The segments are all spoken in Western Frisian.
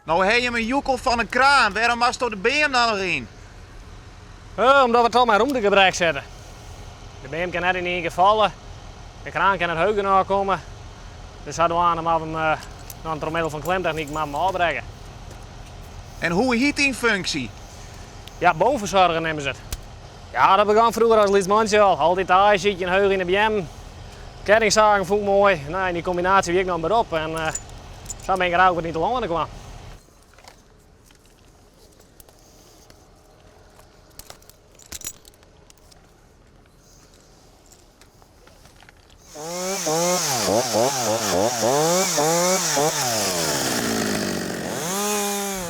No ha jim in joekel fan in kraan, wêrom moatsto de beam dan noch yn? Omdat we toch mei rûmtegebrek sitte. De beam kin net yn ien kear falle, de kraan kin net heech genôch komme. Dus sadwaande moatte we him dan troch middel fan klimtechnyk moatte we him ôfbrekke. En hoe hyt dyn funksje? Ja, boomverzorger neame se it. Ja, dat begûn froeger as lyts mantsje al. Altyd aaisykjen, heech yn de beammen. Kettingsagen fûn ik moai. No, en dy kombinaasje wie ek noch in berop. En sa bin ik der eigentlik wat yn telâne kwam.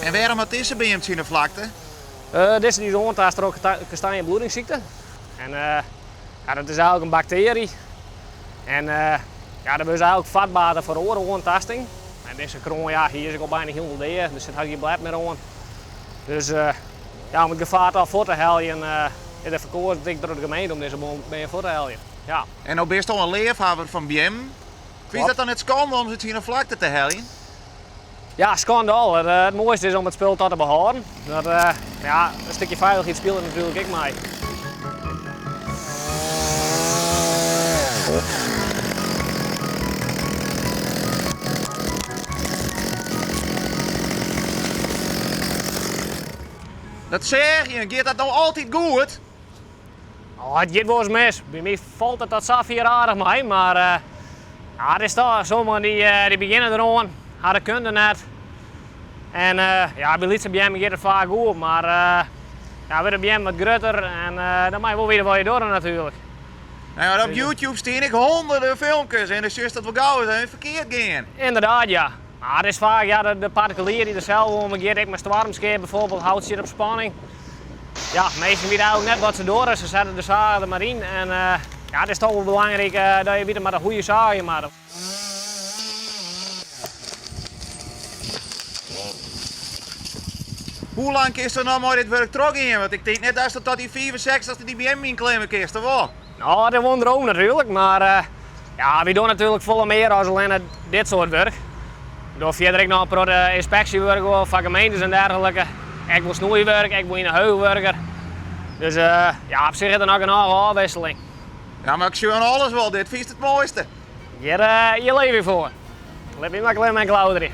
En wêrom moat dizze beam tsjin de flakte? Dizze is oantaast troch kastanjebloedingsziekte. En ja, dat is eigentlik in baktearje. En ja, dat wurdt eigentlik fatbaarder foar oare oantaasting. En dizze kroan, ja, hy is ek al byna hielendal dea. Der sit hast gjin blêd mear oan. Dus ja, om it gefaar toch fuort te heljen, is der foar keazen tink ik troch de gemeente om dizze beam fuort te heljen. Ja. En no bist al in leafhawwer fan beammen. Fynst dat dan net skande om se tsjin de flakte te heljen? Ja, skande al. It moaiste is om it spul toch te behâlden. Dat, ja, in stikje feilichheid spilet natuerlik ek mei. Dat seagjen, giet dat no altyd goed? Oh, it giet wolris mis. By my falt it tot safier aardich mei, mar ja, it is toch, sommigen dy begjinne deroan, ha de kunde net. En ja, by lytse beammen giet it faak goed, mar ja, wurde de beammen wat grutter en dan moatte je wol witte wat je dogge natuerlik. Nou ja, op YouTube stean ek honderden filmkes en dan sjochst dat wol gau ris even ferkeard gean. Ynderdaad, ja. Mar it is faak ja, de partikulier dy't der sels oan begjint, ek mei stoarmskea bijvoorbeeld, hout sit op spanning. Ja, minsken witte eigentlik net wat se dogge, se sette de saach der mar yn en ja, it is toch wol belangryk dat je witte moatte hoe je saagje moatte. Hoe lang kinst der noch mei dit wurk trochgean? Want ik tink net datst tot dyn 65ste dy beammen ynklimme kinst, of wol? No, dat is wol in droom natuerlik, mar ja, wy dogge natuerlik folle mear as allinne dit soart wurk. We dogge fierder ek noch in protte ynspeksjewurk wol foar gemeentes en dergelike. Ek wol snoeiwurk, ek wol yn 'e heechwurker. Dus ja, op sich is der noch genôch ôfwisseling. Ja, mar ik sjoch oan alles wol, dit fynst it moaiste. Hjir, hjir leef ik foar. Lit my mar klimme en klauterje.